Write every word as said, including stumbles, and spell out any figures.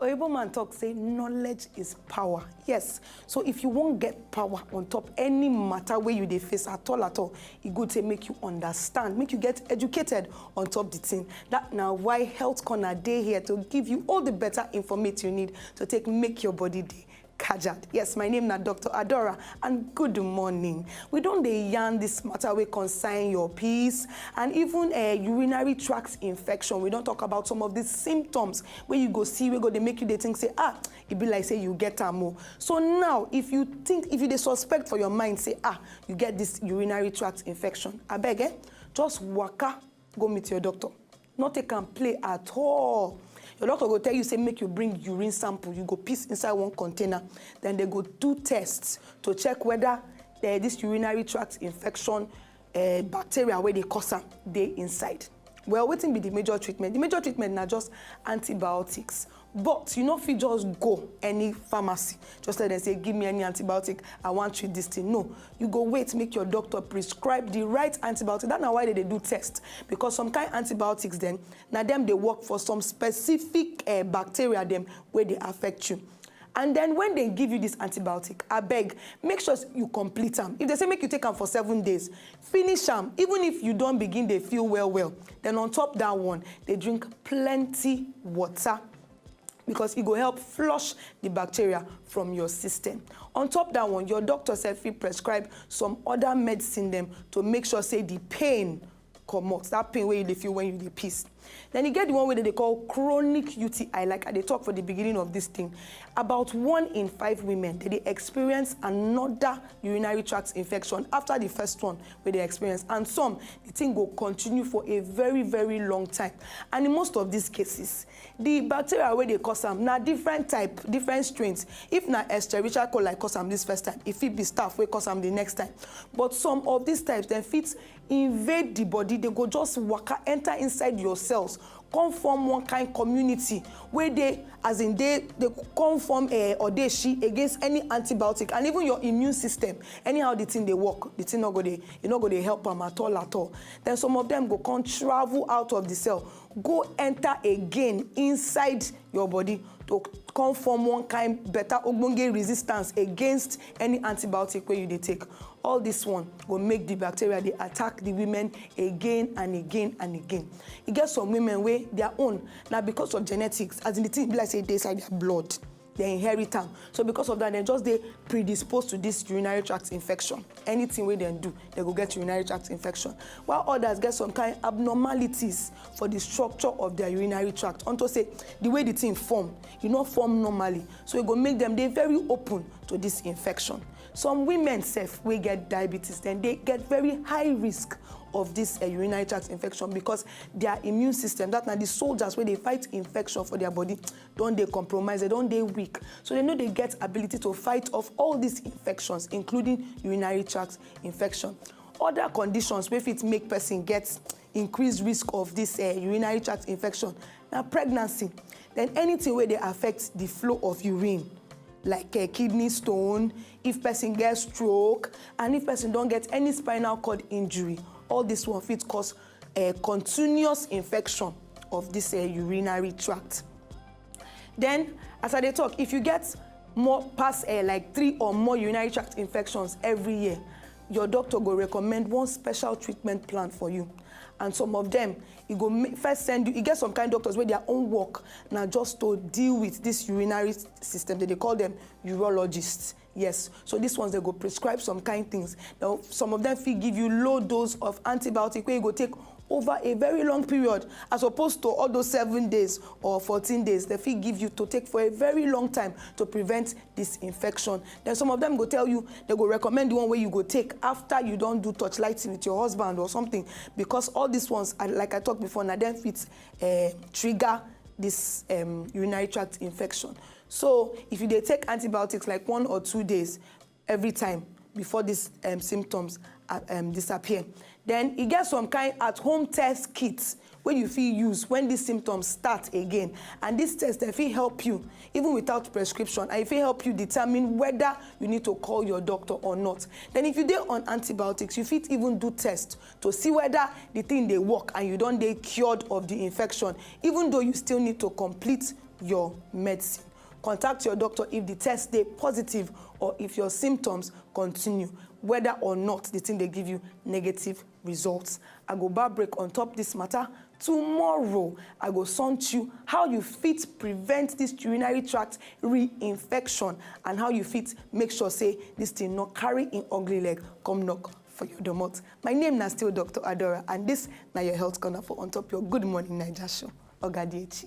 Oyibo man talk say knowledge is power. Yes, so if you wan get power on top any matter wey you dey face at all at all, e good say make you understand, make you get educated on top the thing. That na why Health Corner dey here to give you all the better informate you need to take make your body dey kajad. Yes, my name na Doctor Adora, and good morning. We don dey yarn this matter wey concern your piss and even uh, urinary tract infection. We don talk about some of the symptoms wey you go see wey go dey make you dey think say, ah, e be like say you get am o. So now, if you think, if you dey suspect for your mind say, ah, you get this urinary tract infection, abeg, eh, just waka go meet your doctor. No take am play at all. Your doctor go tell you say make you bring urine sample. You go piss inside one container. Then they go do tests to check whether uh, this urinary tract infection uh, bacteria wey dey cause am dey inside. Well, wetin be the major treatment? The major treatment na just antibiotics. But you no fit just go any pharmacy, just tell them say, give me any antibiotic, I wan treat this thing. No, you go wait make your doctor prescribe the right antibiotic. That na why they dey do test, because some kind antibiotics dem, na dem dey work for some specific uh, bacteria dem wey dey affect you. And then when they give you this antibiotic, abeg, make sure you complete am. If they say make you take am for seven days, finish am. Even if you don begin dey feel well well, then on top that one, dey drink plenty water, because e go help flush the bacteria from your system. On top that one, your doctor sef fit prescribe some other medicine dem to make sure say the pain comot, that pain wey you dey feel when you dey piss. Then e get the one wey dem dey call chronic U T I, like I dey talk for the beginning of this thing. About one in five women, they dey experience another urinary tract infection after the first one wey they experience. And some, the thing go continue for a very, very long time. And in most of these cases, the bacteria wey dey cause am na different type, different strains. If na Escherichia coli cause am this first time, e fit be staph wey cause am the next time. But some of these types, dem fit invade the body, they go just waka enter inside your cells, come form one kind community wey dey, as in, dey dey come form uh, odeshi against any antibiotic, and even your immune system, anyhow the thing dey work, the thing no go dey, e no go dey help am at all at all. Then some of them go come travel out of the cell, go enter again inside your body to come form one kind better ogbonge resistance against any antibiotic wey you dey take. All this one go make the bacteria dey attack the women again and again and again. E get some women wey their own na because of genetics, as in the thing be like say e dey inside their blood, they inherit am. So because of that, they just dey predisposed to this urinary tract infection. Anything wey dem do, they go get urinary tract infection. While others get some kind abnormalities for the structure of their urinary tract, unto say the way the thing form, e no form normally. So e go make them dey very open to this infection. Some women sef wey get diabetes, then they get very high risk of this uh, urinary tract infection, because their immune system, that na the soldiers wey dey fight infection for their body, don dey compromised, they don dey weak. So they no dey get ability to fight off all these infections, including urinary tract infection. Other conditions wey fit make person get increased risk of this uh, urinary tract infection na pregnancy, then anything wey dey affect the flow of urine, like uh, kidney stone, if person get stroke, and if person don get any spinal cord injury, all this one fit cause a continuous infection of this uh, urinary tract. Then, as I dey talk, if you get more pass uh, like three or more urinary tract infections every year, your doctor go recommend one special treatment plan for you. And some of them, e go ma- first send you, e get some kind doctors wey their own work na just to deal with this urinary system. They dey call them urologists. Yes, so these ones, they go prescribe some kind things. Now, some of them fit give you low dose of antibiotic wey you go take over a very long period, as opposed to all those seven days or fourteen days they fit give you to take for a very long time to prevent this infection. Then some of them go tell you, they go recommend the one wey you go take after you don do torchlighting with your husband or something, because all these ones, I- like I talked before, na dem fit uh, trigger this um, urinary tract infection. So if you dey take antibiotics like one or two days every time before these um, symptoms uh, um, disappear, then e get some kind at-home test kits wey you fit use when these symptoms start again. And this test dem fit help you even without prescription, and e fit help you determine whether you need to call your doctor or not. Then if you dey on antibiotics, you fit even do test to see whether the thing dey work and you don dey cured of the infection, even though you still need to complete your medicine. Contact your doctor if the test dey positive or if your symptoms continue, whether or not the thing dey give you negative results. I go bar break on top this matter. Tomorrow, I go send you how you fit prevent this urinary tract reinfection and how you fit make sure say this thing no carry in ugly leg come knock for your domot. My name na still Doctor Adora, and this na your health corner for on top your Good Morning Naija show. Oga Diechi.